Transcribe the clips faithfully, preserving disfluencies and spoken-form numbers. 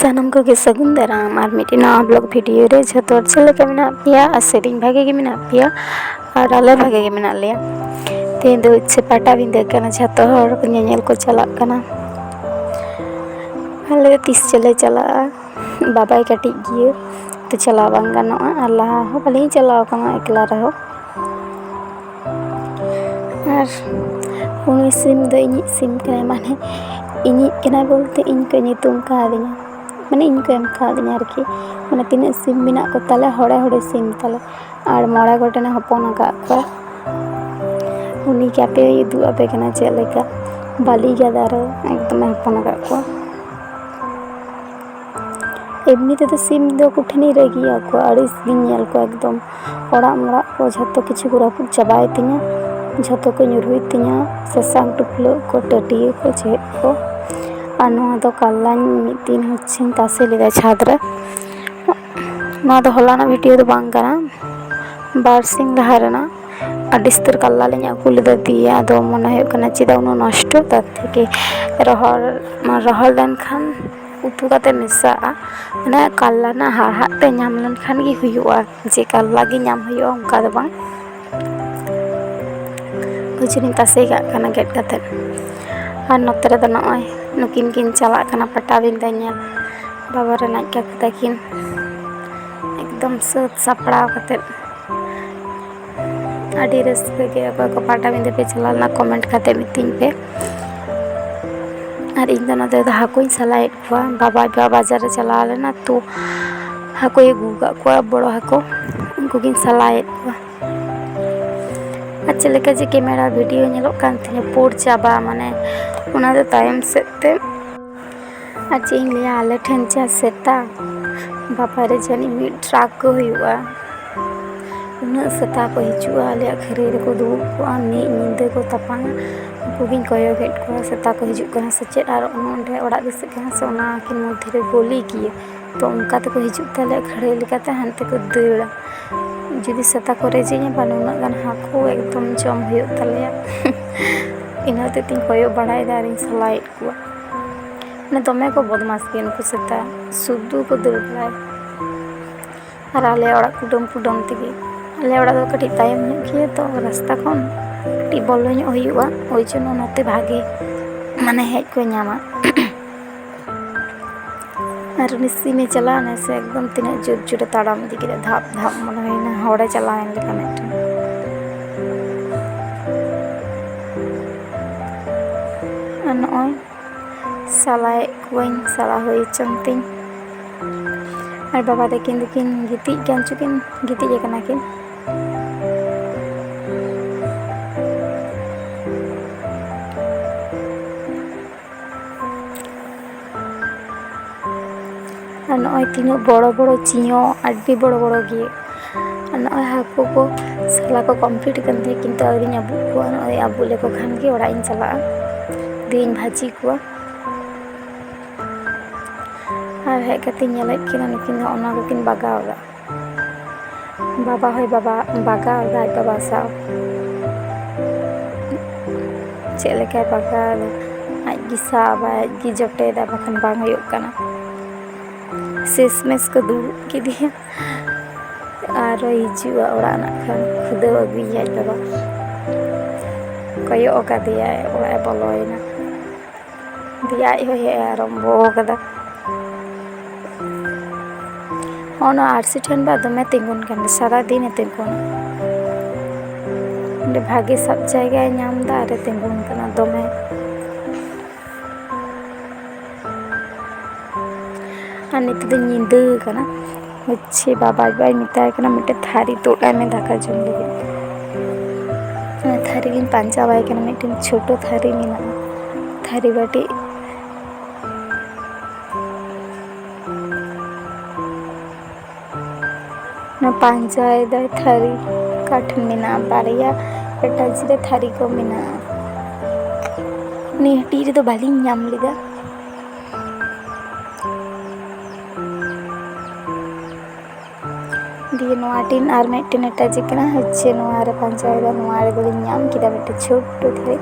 ᱥᱟᱱᱟᱢ ᱠᱚᱜᱮ ᱥᱟᱹᱜᱩᱱ ᱫᱟᱨᱟᱢ ᱟᱨ ᱢᱤᱫᱴᱤᱡ ᱱᱟᱣᱟ ᱵᱞᱚᱜ ᱵᱷᱤᱰᱤᱭᱳ ᱨᱮ᱾ ᱡᱷᱚᱛᱚ ᱦᱚᱲ ᱪᱮᱫ ᱞᱮᱠᱟ ᱢᱮᱱᱟᱜ ᱯᱮᱭᱟ? ᱟᱥᱟᱭᱫᱟᱹᱧ ᱵᱷᱟᱜᱮ ᱜᱮ ᱢᱮᱱᱟᱜ ᱯᱮᱭᱟ ᱟᱨ ᱟᱞᱮ ᱵᱷᱟᱜᱮ ᱜᱮ ᱢᱮᱱᱟᱜ ᱞᱮᱭᱟ᱾ ᱛᱮᱦᱮᱧ ᱫᱚ ᱦᱚᱪᱪᱷᱮ ᱯᱟᱴᱟᱵᱤᱸᱫᱟᱹ ᱠᱟᱱᱟ, ᱡᱷᱚᱛᱚ ᱦᱚᱲ ᱧᱮᱧᱮᱞ ᱠᱚ ᱪᱟᱞᱟᱜ ᱠᱟᱱᱟ᱾ ᱟᱞᱮ ᱫᱚ ᱛᱤᱥ ᱪᱚᱞᱮ ᱪᱟᱞᱟᱜᱼᱟ, ᱵᱟᱵᱟᱭ ᱠᱟᱹᱴᱤᱡ ᱜᱮᱭᱟ ᱛᱚ ᱪᱟᱞᱟᱣ ᱵᱟᱝ ᱜᱟᱱᱚᱜᱼᱟ᱾ ᱟᱨ ᱞᱟᱦᱟ ᱦᱚᱸ ᱵᱟᱹᱞᱤᱧ ᱪᱟᱞᱟᱣ ᱠᱟᱱᱟ ᱮᱠᱞᱟ ᱨᱮᱦᱚᱸ᱾ ᱟᱨ ᱩᱱᱤ ᱥᱤᱢ ᱫᱚ ᱤᱧᱤᱡ ᱥᱤᱢ ᱠᱟᱱᱟᱭ, ᱢᱟᱱᱮ ᱤᱧᱤᱡ ᱠᱟᱱᱟᱭ ᱵᱚᱞᱛᱮ ᱤᱧ ᱠᱚ ᱧᱩᱛᱩᱢ ᱠᱟᱣᱫᱤᱧᱟ, ᱢᱟᱱᱮ ᱤᱧ ᱠᱚ ᱮᱢ ᱠᱟᱣᱫᱤᱧᱟ ᱟᱨᱠᱤ᱾ ᱢᱟᱱᱮ ᱛᱤᱱᱟᱹᱜ ᱥᱤᱢ ᱢᱮᱱᱟᱜ ᱠᱚ ᱛᱟᱞᱮ, ᱦᱚᱲᱮ ᱦᱚᱲᱮ ᱥᱤᱢ ᱛᱟᱞᱮ, ᱟᱨ ᱢᱚᱬᱮ ᱜᱚᱴᱮᱱᱮ ᱦᱚᱯᱚᱱ ᱟᱠᱟᱫ ᱠᱚᱣᱟ᱾ ᱩᱱᱤ ᱜᱮ ᱟᱯᱮ ᱩᱫᱩᱜ ᱟᱯᱮ ᱠᱟᱱᱟ ᱪᱮᱫ ᱞᱮᱠᱟ ᱵᱟᱹᱞᱤ ᱜᱟᱫᱟ ᱨᱮ ᱮᱠᱫᱚᱢᱮ ᱦᱚᱯᱚᱱ ᱟᱠᱟᱫ ᱠᱚᱣᱟ᱾ ᱮᱢᱱᱤ ᱛᱮᱫᱚ ᱥᱤᱢ ᱫᱚ ᱠᱚᱴᱷᱤᱱᱤᱧ ᱨᱟᱹᱜᱤᱭᱟᱠᱚᱣᱟ, ᱟᱹᱲᱤᱥ ᱜᱤᱧ ᱧᱮᱞ ᱠᱚᱣᱟ ᱮᱠᱫᱚᱢ᱾ ᱚᱲᱟᱜ ᱢᱚᱲᱟᱜ ᱠᱚ ᱡᱷᱚᱛᱚ ᱠᱤᱪᱷᱩ ᱠᱚ ᱨᱟᱹᱯᱩᱫ ᱪᱟᱵᱟᱭ ᱛᱤᱧᱟᱹ, ᱡᱷᱚᱛᱚ ᱠᱚ ᱧᱩᱨᱦᱩᱭ ᱛᱤᱧᱟᱹ, ᱥᱟᱥᱟᱝ ᱴᱩᱯᱞᱟᱹᱜ ᱠᱚ, ᱴᱟᱹᱴᱭᱟᱹ ᱠᱚ, ᱪᱮᱫ ᱠᱚ᱾ ᱟᱨ ᱱᱚᱣᱟ ᱫᱚ ᱠᱟᱞᱞᱟᱧ ᱢᱤᱫ ᱫᱤᱱ ᱦᱚᱪᱪᱷᱮᱧ ᱛᱟᱥᱮ ᱞᱮᱫᱟ ᱪᱷᱟᱫᱽ ᱨᱮ᱾ ᱱᱚᱣᱟ ᱫᱚ ᱦᱚᱞᱟᱱᱟᱜ ᱵᱷᱤᱰᱤᱭᱳ ᱫᱚ ᱵᱟᱝ ᱠᱟᱱᱟ, ᱵᱟᱨ ᱥᱤᱧ ᱞᱟᱦᱟ ᱨᱮᱱᱟᱜ᱾ ᱟᱹᱰᱤ ᱩᱥᱛᱟᱹᱨ ᱠᱟᱞᱞᱟ ᱞᱤᱧ ᱟᱹᱜᱩ ᱞᱮᱫᱟ, ᱫᱤᱭᱮ ᱟᱫᱚ ᱢᱚᱱᱮ ᱦᱩᱭᱩᱜ ᱠᱟᱱᱟ ᱪᱮᱫᱟᱜ ᱩᱱᱟᱹᱜ ᱱᱚᱥᱴᱚ, ᱛᱟᱨ ᱛᱷᱮᱠᱮ ᱨᱚᱦᱚᱲ, ᱨᱚᱦᱚᱲ ᱞᱮᱱᱠᱷᱟᱱ ᱩᱛᱩ ᱠᱟᱛᱮ ᱢᱮᱥᱟᱜᱼᱟ, ᱢᱟᱱᱮ ᱠᱟᱞᱞᱟ ᱨᱮᱱᱟᱜ ᱦᱟᱲᱦᱟᱫ ᱛᱮ ᱧᱟᱢ ᱞᱮᱱᱠᱷᱟᱱ ᱜᱮ ᱦᱩᱭᱩᱜᱼᱟ, ᱡᱮ ᱠᱟᱞᱞᱟ ᱜᱮ ᱧᱟᱢ ᱦᱩᱭᱩᱜᱼᱟ ᱚᱱᱠᱟ ᱫᱚ ᱵᱟᱝ᱾ ᱠᱷᱩᱪᱨᱤᱧ ᱛᱟᱥᱮ ᱠᱟᱜ ᱠᱟᱱᱟ ᱜᱮᱫ ᱠᱟᱛᱮ᱾ ᱟᱨ ᱱᱚᱛᱮ ᱨᱮᱫᱚ ᱱᱚᱜᱼᱚᱭ ᱱᱩᱠᱤᱱ ᱠᱤᱱ ᱪᱟᱞᱟᱜ ᱠᱟᱱᱟ ᱯᱟᱴᱟᱵᱤᱸᱫᱟᱹ ᱧᱮᱞ, ᱵᱟᱵᱟ ᱨᱮᱱ ᱟᱡ ᱠᱟᱠᱩ ᱛᱟᱹᱠᱤᱱ ᱮᱠᱫᱚᱢ ᱥᱟᱹᱛ ᱥᱟᱯᱲᱟᱣ ᱠᱟᱛᱮ᱾ ᱟᱹᱰᱤ ᱨᱟᱹᱥᱠᱟᱹ ᱜᱮ᱾ ᱚᱠᱚᱭ ᱠᱚ ᱯᱟᱴᱟᱵᱤᱸᱫᱟᱹ ᱯᱮ ᱪᱟᱞᱟᱣ ᱞᱮᱱᱟ, ᱠᱚᱢᱮᱱᱴ ᱠᱟᱛᱮ ᱢᱤᱛᱟᱹᱧ ᱯᱮ᱾ ᱟᱨ ᱤᱧ ᱫᱚ ᱱᱚᱛᱮ ᱫᱚ ᱦᱟᱹᱠᱩᱧ ᱥᱟᱞᱟᱭᱮᱫ ᱠᱚᱣᱟ᱾ ᱵᱟᱵᱟ ᱵᱟ-, ᱵᱟᱡᱟᱨ ᱨᱮ ᱪᱟᱞᱟᱣ ᱞᱮᱱᱟ, ᱛᱚ ᱦᱟᱹᱠᱩᱭ ᱟᱹᱜᱩ ᱟᱠᱟᱫ ᱠᱚᱣᱟ, ᱵᱚᱲᱚ ᱦᱟᱹᱠᱩ, ᱩᱱᱠᱩ ᱜᱤᱧ ᱥᱟᱞᱟᱭᱮᱫ ᱠᱚᱣᱟ᱾ ᱟᱨ ᱪᱮᱫ ᱞᱮᱠᱟ ᱡᱮ ᱠᱮᱢᱮᱨᱟ ᱵᱷᱤᱰᱤᱭᱳ ᱧᱮᱞᱚᱜ ᱠᱟᱱ ᱛᱤᱧᱟᱹ ᱯᱩᱲ ᱪᱟᱵᱟ, ᱢᱟᱱᱮ ᱚᱱᱟ ᱫᱚ ᱛᱟᱭᱚᱢ ᱥᱮᱫ ᱛᱮ᱾ ᱟᱨ ᱪᱮᱫ ᱤᱧ ᱞᱟᱹᱭᱟ, ᱟᱞᱮ ᱴᱷᱮᱱ ᱡᱟ ᱥᱮᱛᱟ, ᱵᱟᱵᱟᱨᱮ, ᱡᱟᱹᱱᱤᱡ ᱢᱤᱫ ᱴᱨᱟᱠ ᱠᱚ ᱦᱩᱭᱩᱜᱼᱟ᱾ ᱩᱱᱟᱹᱜ ᱥᱮᱛᱟ ᱠᱚ ᱦᱤᱡᱩᱜᱼᱟ, ᱟᱞᱮᱭᱟᱜ ᱠᱷᱟᱹᱨᱟᱹᱭ ᱨᱮᱠᱚ ᱫᱩᱲᱩᱵ ᱠᱚᱜᱼᱟ, ᱢᱤᱫ ᱧᱤᱫᱟᱹ ᱠᱚ ᱛᱟᱯᱟᱝᱟ᱾ ᱩᱱᱠᱩ ᱜᱤᱧ ᱠᱚᱭᱚᱜᱮᱫ ᱠᱚᱣᱟ, ᱥᱮᱛᱟ ᱠᱚ ᱦᱤᱡᱩᱜ ᱠᱟᱱᱟ ᱥᱮ ᱪᱮᱫ, ᱟᱨ ᱚᱱᱮ ᱚᱸᱰᱮ ᱚᱲᱟᱜ ᱵᱮᱥᱤᱜ ᱠᱟᱱᱟ ᱥᱮ, ᱚᱱᱟ ᱠᱤᱱ ᱢᱚᱫᱽᱫᱷᱮ ᱨᱮ ᱜᱚᱞᱤ ᱜᱮᱭᱟ᱾ ᱛᱚ ᱚᱱᱠᱟ ᱛᱮᱠᱚ ᱦᱤᱡᱩᱜ ᱛᱟᱞᱮᱭᱟ, ᱠᱷᱟᱹᱲᱟᱹᱭ ᱞᱮᱠᱟᱛᱮ ᱦᱟᱱᱛᱮ ᱠᱚ ᱫᱟᱹᱲᱟ᱾ ᱡᱩᱫᱤ ᱥᱮᱛᱟ ᱠᱚ ᱨᱮᱡᱮᱧᱟ, ᱵᱟᱝ ᱩᱱᱟᱹᱜ ᱜᱟᱱ ᱦᱟᱹᱠᱩ ᱮᱠᱫᱚᱢ ᱡᱚᱢ ᱦᱩᱭᱩᱜ ᱛᱟᱞᱮᱭᱟ᱾ ᱤᱱᱟᱹ ᱦᱚᱛᱮᱡ ᱛᱤᱧ ᱠᱚᱭᱚᱜ ᱵᱟᱲᱟᱭᱮᱫᱟ ᱟᱨᱤᱧ ᱥᱟᱞᱟᱭᱮᱫ ᱠᱚᱣᱟ᱾ ᱢᱟᱱᱮ ᱫᱚᱢᱮ ᱠᱚ ᱵᱚᱫᱢᱟᱥ ᱜᱮᱭᱟ ᱱᱩᱠᱩ ᱥᱮᱛᱟ, ᱥᱩᱫᱷᱩ ᱠᱚ ᱫᱟᱹᱲ ᱵᱟᱲᱟᱭᱟ᱾ ᱟᱨ ᱟᱞᱮ ᱚᱲᱟᱜ ᱠᱩᱰᱟᱹᱢ ᱠᱩᱰᱟᱹᱢ ᱛᱮᱜᱮ, ᱟᱞᱮ ᱚᱲᱟᱜ ᱫᱚ ᱠᱟᱹᱴᱤᱡ ᱛᱟᱭᱚᱢ ᱧᱚᱜ ᱜᱮᱭᱟ ᱛᱚ ᱨᱟᱥᱛᱟ ᱠᱷᱚᱱ, ᱠᱟᱹᱴᱤᱡ ᱵᱚᱞᱚ ᱧᱚᱜ ᱦᱩᱭᱩᱜᱼᱟ, ᱳᱭ ᱡᱚᱱᱱᱚ ᱱᱚᱛᱮ ᱵᱷᱟᱜᱮ ᱢᱟᱱᱮ ᱦᱮᱡ ᱠᱚ ᱧᱟᱢᱟ᱾ ᱟᱨ ᱩᱱᱤ ᱥᱤᱢᱮ ᱪᱟᱞᱟᱣᱱᱟ ᱥᱮ, ᱮᱠᱫᱚᱢ ᱛᱤᱱᱟᱹᱜ ᱡᱳᱨ ᱡᱳᱨᱮ ᱛᱟᱲᱟᱢ ᱤᱫᱤ ᱠᱮᱫᱟ, ᱫᱷᱟᱯ ᱫᱷᱟᱯ ᱢᱚᱱᱮ ᱦᱩᱭᱱᱟ ᱦᱚᱲᱮ ᱪᱟᱞᱟᱣᱮᱱ ᱞᱮᱠᱟ ᱢᱤᱫᱴᱮᱱ᱾ ᱟᱨ ᱱᱚᱜᱼᱚᱭ ᱥᱟᱞᱟᱭᱮᱫ ᱠᱚᱣᱟᱹᱧ, ᱥᱟᱞᱟ ᱦᱩᱭ ᱦᱚᱪᱚᱱ ᱛᱤᱧ᱾ ᱟᱨ ᱵᱟᱵᱟ ᱛᱟᱹᱠᱤᱱ ᱫᱚᱠᱤᱱ ᱜᱤᱛᱤᱡ ᱠᱟᱱ ᱪᱚ ᱠᱤᱱ ᱜᱤᱛᱤᱡ ᱟᱠᱟᱱᱟ ᱠᱤᱱ᱾ ᱟᱨ ᱱᱚᱜᱼᱚᱭ ᱛᱤᱱᱟᱹᱜ ᱵᱚᱲᱚ ᱵᱚᱲᱚ ᱪᱤᱭᱚᱸ, ᱟᱹᱰᱤ ᱵᱚᱲᱚ ᱵᱚᱲᱚ ᱜᱮ᱾ ᱟᱨ ᱱᱚᱜᱼᱚᱭ ᱦᱟᱹᱠᱩ ᱠᱚ ᱥᱟᱞᱟ ᱠᱚ complete ᱟᱠᱟᱱ ᱛᱤᱧᱟᱹ, ᱠᱤᱱᱛᱩ ᱟᱹᱣᱨᱤᱧ ᱟᱹᱵᱩᱜ ᱠᱚᱣᱟ᱾ ᱱᱚᱜᱼᱚᱭ ᱟᱹᱵᱩᱜ ᱞᱮᱠᱚ ᱠᱷᱟᱱ ᱜᱮ ᱚᱲᱟᱜ ᱤᱧ ᱪᱟᱞᱟᱜᱼᱟ, ᱫᱤᱭᱮᱧ ᱵᱷᱟᱹᱡᱤ ᱠᱚᱣᱟ᱾ ᱟᱨ ᱦᱮᱡ ᱠᱟᱛᱮᱧ ᱧᱮᱞᱮᱫ ᱠᱤᱱᱟ ᱱᱩᱠᱤᱱ ᱫᱚ ᱚᱱᱟ ᱠᱚᱠᱤᱱ ᱵᱟᱜᱟᱣ ᱮᱫᱟ᱾ ᱵᱟᱵᱟ ᱦᱚᱸᱭ ᱵᱟᱵᱟ ᱵᱟᱜᱟᱣ ᱮᱫᱟ ᱟᱡ ᱵᱟᱵᱟ ᱥᱟᱶ᱾ ᱪᱮᱫ ᱞᱮᱠᱟᱭ ᱵᱟᱜᱟᱣ ᱮᱫᱟ, ᱟᱡ ᱜᱮ ᱥᱟᱵᱟᱭ, ᱟᱡ ᱜᱮ ᱡᱚᱴᱮᱫᱟᱭ, ᱵᱟᱠᱷᱟᱱ ᱵᱟᱝ ᱦᱩᱭᱩᱜ ᱠᱟᱱᱟ᱾ ᱥᱮᱥ ᱢᱮᱥ ᱠᱚ ᱫᱩᱲᱩᱵ ᱠᱮᱫᱮᱭᱟ ᱟᱨᱚᱭ ᱦᱤᱡᱩᱜᱼᱟ ᱚᱲᱟᱜ ᱱᱟᱜ ᱠᱷᱟᱱ ᱠᱷᱩᱫᱟᱹᱣ ᱟᱹᱜᱩᱭᱮᱭᱟ ᱟᱡ ᱵᱟᱵᱟ᱾ ᱠᱚᱭᱚᱜ ᱟᱠᱟᱫᱮᱭᱟᱭ, ᱚᱲᱟᱜ ᱮ ᱵᱚᱞᱚᱭᱮᱱᱟ᱾ ᱫᱤᱭᱮ ᱟᱡ ᱦᱚᱸᱭ ᱦᱮᱡ ᱟᱨᱟᱢᱵᱚ ᱟᱠᱟᱫᱟ᱾ ᱦᱚᱸᱜᱼᱚ ᱱᱚᱣᱟ ᱟᱹᱨᱥᱤ ᱴᱷᱮᱱ ᱵᱟ ᱫᱚᱢᱮ ᱛᱤᱸᱜᱩᱱ ᱠᱟᱱᱟ, ᱥᱟᱨᱟ ᱫᱤᱱ ᱮ ᱛᱤᱸᱜᱩᱱᱟ᱾ ᱚᱸᱰᱮ ᱵᱷᱟᱜᱮ ᱥᱟᱵ ᱡᱟᱭᱜᱟᱭ ᱧᱟᱢ ᱮᱫᱟ ᱟᱨ ᱮ ᱛᱤᱸᱜᱩᱱ ᱠᱟᱱᱟ ᱫᱚᱢᱮ᱾ ᱟᱨ ᱱᱤᱛᱚᱜ ᱫᱚ ᱧᱤᱫᱟᱹ ᱠᱟᱱᱟ᱾ ᱦᱚᱪᱪᱷᱮ ᱵᱟᱵᱟ ᱟᱡ ᱵᱟᱭ ᱢᱮᱛᱟᱭ ᱠᱟᱱᱟ, "ᱢᱤᱫᱴᱮᱱ ᱛᱷᱟᱹᱨᱤ ᱛᱩᱫ ᱟᱭ ᱢᱮ ᱫᱟᱠᱟ ᱡᱚᱢ ᱞᱟᱹᱜᱤᱫ᱾" ᱚᱱᱟ ᱛᱷᱟᱹᱨᱤ ᱞᱤᱧ ᱯᱟᱸᱡᱟ ᱵᱟᱭ ᱠᱟᱱᱟ, ᱢᱤᱫᱴᱮᱱ ᱪᱷᱳᱴᱳ ᱛᱷᱟᱹᱨᱤ ᱢᱮᱱᱟᱜᱼᱟ, ᱛᱷᱟᱹᱨᱤ ᱵᱟᱹᱴᱤ᱾ ᱚᱱᱟ ᱯᱟᱸᱡᱟᱭᱮᱫᱟᱭ ᱛᱷᱟᱹᱨᱤ, ᱚᱠᱟ ᱴᱷᱮᱱ ᱢᱮᱱᱟᱜᱼᱟ, ᱵᱟᱨᱭᱟ ᱮᱴᱟᱪᱤ ᱨᱮ ᱛᱷᱟᱹᱨᱤ ᱠᱚ ᱢᱮᱱᱟᱜᱼᱟ᱾ ᱱᱤᱭᱟᱹ ᱦᱟᱹᱴᱤᱡ ᱨᱮᱫᱚ ᱵᱟᱹᱞᱤᱧ ᱧᱟᱢ ᱞᱮᱫᱟ᱾ ᱫᱤᱭᱮ ᱱᱚᱣᱟ ᱴᱤᱱ ᱟᱨ ᱢᱤᱫᱴᱮᱱ ᱮᱴᱟᱪᱤ ᱠᱟᱱᱟ, ᱦᱚᱪᱪᱷᱮ ᱱᱚᱣᱟ ᱨᱮ ᱯᱟᱸᱡᱟᱭᱮᱫᱟ, ᱱᱚᱣᱟ ᱨᱮᱫᱚ ᱞᱤᱧ ᱧᱟᱢ ᱠᱮᱫᱟ ᱢᱤᱫᱴᱮᱱ ᱪᱷᱳᱴᱳ ᱛᱷᱟᱹᱨᱤ᱾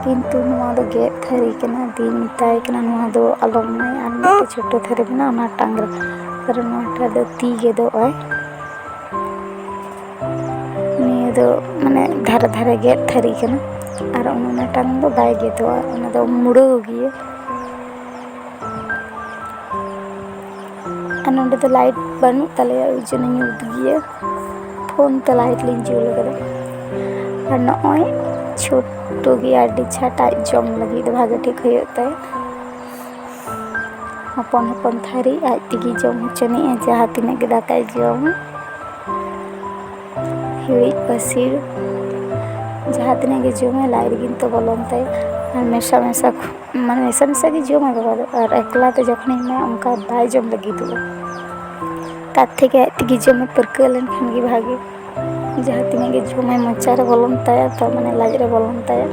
ᱠᱤᱱᱛᱩ ᱱᱚᱣᱟ ᱫᱚ ᱜᱮᱫ ᱛᱷᱟᱹᱨᱤ ᱠᱟᱱᱟ᱾ ᱫᱤᱧ ᱢᱮᱛᱟᱭ ᱠᱟᱱᱟ, "ᱱᱚᱣᱟ ᱫᱚ ᱟᱞᱚᱢ ᱮᱢᱟᱭᱟ, ᱟᱨ ᱢᱤᱫᱴᱮᱱ ᱪᱷᱳᱴᱳ ᱛᱷᱟᱹᱨᱤ ᱢᱮᱱᱟᱜᱼᱟ, ᱚᱱᱟ ᱴᱟᱝ ᱨᱮ᱾" ᱟᱨ ᱱᱚᱣᱟᱴᱟᱜ ᱫᱚ ᱛᱤ ᱜᱮᱫᱚᱜ ᱟᱭ᱾ ᱱᱤᱭᱟᱹ ᱫᱚ ᱢᱟᱱᱮ ᱫᱷᱟᱨᱮ ᱫᱷᱟᱨᱮ ᱜᱮᱫ ᱛᱷᱟᱹᱨᱤ ᱠᱟᱱᱟ, ᱟᱨ ᱚᱱᱟ ᱴᱟᱝ ᱫᱚ ᱵᱟᱭ ᱜᱮᱫᱚᱜᱼᱟ, ᱚᱱᱟ ᱫᱚ ᱢᱩᱲᱟᱹᱣ ᱜᱮᱭᱟ᱾ ᱟᱨ ᱱᱚᱸᱰᱮ ᱫᱚ ᱞᱟᱭᱤᱴ ᱵᱟᱹᱱᱩᱜ ᱛᱟᱞᱮᱭᱟ, ᱳᱭ ᱡᱚᱱᱱᱚ ᱧᱩᱛ ᱜᱮᱭᱟ᱾ ᱯᱷᱳᱱ ᱛᱮ ᱞᱟᱭᱤᱴ ᱞᱤᱧ ᱡᱩᱞ ᱠᱟᱫᱟ᱾ ᱟᱨ ᱱᱚᱜᱼᱚᱭ ᱪᱷᱳᱴᱳ ᱜᱮᱭᱟ, ᱟᱹᱰᱤ ᱪᱷᱟᱴ, ᱟᱡ ᱡᱚᱢ ᱞᱟᱹᱜᱤᱫ ᱫᱚ ᱵᱷᱟᱜᱮ ᱴᱷᱤᱠ ᱦᱩᱭᱩᱜ ᱛᱟᱭᱟ᱾ ᱦᱚᱯᱚᱱ ᱦᱚᱯᱚᱱ ᱛᱷᱟᱹᱨᱤ ᱟᱡ ᱛᱮᱜᱮ ᱡᱚᱢ ᱦᱚᱪᱚᱱᱤᱡᱼᱟ, ᱡᱟᱦᱟᱸ ᱛᱤᱱᱟᱹᱜ ᱜᱮ ᱫᱟᱠᱟᱭ ᱡᱚᱢᱟ᱾ ᱦᱤᱲᱤᱡ ᱯᱟᱹᱥᱤᱨ ᱡᱟᱦᱟᱸ ᱛᱤᱱᱟᱹᱜ ᱜᱮ ᱡᱚᱢᱟᱭ, ᱞᱟᱡ ᱨᱮᱜᱮ ᱱᱤᱛᱚᱜ ᱵᱚᱞᱚᱱ ᱛᱟᱭᱟ᱾ ᱟᱨ ᱢᱮᱥᱟ ᱢᱮᱥᱟ ᱠᱷᱩ-, ᱢᱟᱱᱮ ᱢᱮᱥᱟ ᱢᱮᱥᱟ ᱜᱮ ᱡᱚᱢᱟᱭ ᱵᱟᱵᱟ ᱫᱚ᱾ ᱟᱨ ᱮᱠᱞᱟ ᱛᱮ ᱡᱚᱠᱷᱚᱱᱤᱧ ᱮᱢᱟᱭᱟ, ᱚᱱᱠᱟ ᱵᱟᱭ ᱡᱚᱢ ᱞᱟᱹᱜᱤᱫᱚᱜᱼᱟ᱾ ᱛᱟᱨ ᱛᱷᱮᱠᱮ ᱟᱡ ᱛᱮᱜᱮ ᱡᱚᱢᱮ ᱯᱟᱹᱨᱠᱟᱹᱣ ᱞᱮᱱᱠᱷᱟᱱ ᱜᱮ ᱵᱷᱟᱜᱮ᱾ ᱡᱟᱦᱟᱸ ᱛᱤᱱᱟᱹᱜ ᱜᱮ ᱡᱚᱢᱟᱭ, ᱢᱚᱪᱟ ᱨᱮ ᱵᱚᱞᱚᱱ ᱛᱟᱭᱟ, ᱛᱚ ᱢᱟᱱᱮ ᱞᱟᱡ ᱨᱮ ᱵᱚᱞᱚᱱ ᱛᱟᱭᱟ,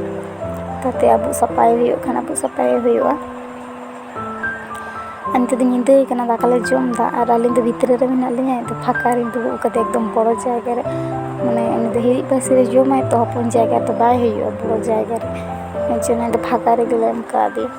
ᱛᱟᱛᱮ ᱟᱵᱩᱜ ᱥᱟᱯᱷᱟᱭ ᱦᱩᱭᱩᱜ ᱠᱷᱟᱱ ᱟᱵᱩᱜ ᱥᱟᱯᱷᱟᱭ ᱦᱩᱭᱩᱜᱼᱟ᱾ ᱟᱨ ᱱᱤᱛᱚᱜ ᱫᱚ ᱧᱤᱫᱟᱹ ᱠᱟᱱᱟ, ᱫᱟᱠᱟ ᱞᱮ ᱡᱚᱢ ᱮᱫᱟ, ᱟᱨ ᱟᱹᱞᱤᱧ ᱫᱚ ᱵᱷᱤᱛᱨᱤ ᱨᱮ ᱢᱮᱱᱟᱜ ᱞᱤᱧᱟ, ᱤᱧ ᱫᱚ ᱯᱷᱟᱸᱠᱟ ᱨᱤᱧ ᱫᱩᱲᱩᱵ ᱠᱟᱛᱮ ᱮᱠᱫᱚᱢ ᱵᱚᱲᱚ ᱡᱟᱭᱜᱟ ᱨᱮ, ᱢᱟᱱᱮ ᱩᱱᱤ ᱫᱚ ᱦᱤᱨᱤᱡ ᱯᱟᱹᱥᱤᱨ ᱮ ᱡᱚᱢᱟᱭ ᱛᱚ, ᱦᱚᱯᱚᱱ ᱡᱟᱭᱜᱟ ᱨᱮᱫᱚ ᱵᱟᱭ ᱦᱩᱭᱩᱜᱼᱟ, ᱵᱚᱲᱚ ᱡᱟᱭᱜᱟ ᱨᱮ᱾ ᱮᱱ ᱪᱚᱝ ᱚᱱᱟ ᱫᱚ ᱯᱷᱟᱸᱠᱟ ᱨᱮᱜᱮ ᱞᱮ ᱮᱢ ᱠᱟᱣᱫᱮᱭᱟ᱾